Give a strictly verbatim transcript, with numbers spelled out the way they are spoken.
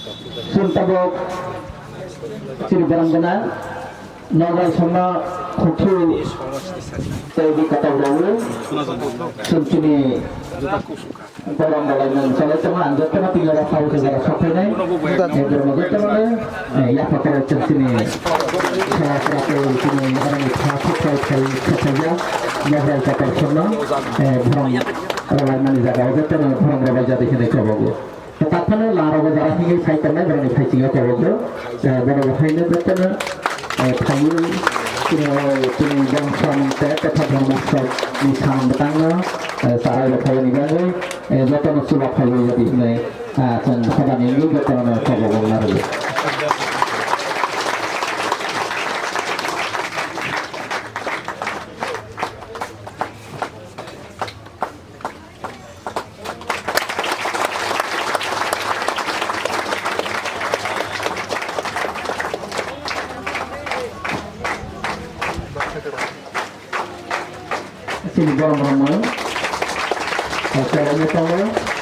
Chwng tabuk chini borok gwnang Nograi Songno Khukhu tei bini kotor rok chwng chini borok bolai nang chalai tongo. Ang jotono tini oro phai khe jora sok phainai. Eh, borok jotono, eh, yapha khe chwng chini sra sra tei chini oroni pha thuk thai thai thai ya Nograi kotor Songno, eh, borok rwlai mani jaga o jotono borok rwlai jadi hinwi kobogo. Taphano larogo jara hingwi phai tongnai borokni phaisingo kobogo, eh, borok haino jotono, eh, phaiwi chini, chini bongso ni te tepha dhormo ni samung bwtangno, eh, sarai rok phaiwi ni bagwi, eh, jotono chuba phaiwi jadi hinwi, ah, chwng hodani wngwi jotono kobogo narwgo. Chini borok rok no, eh, chalaini tongo.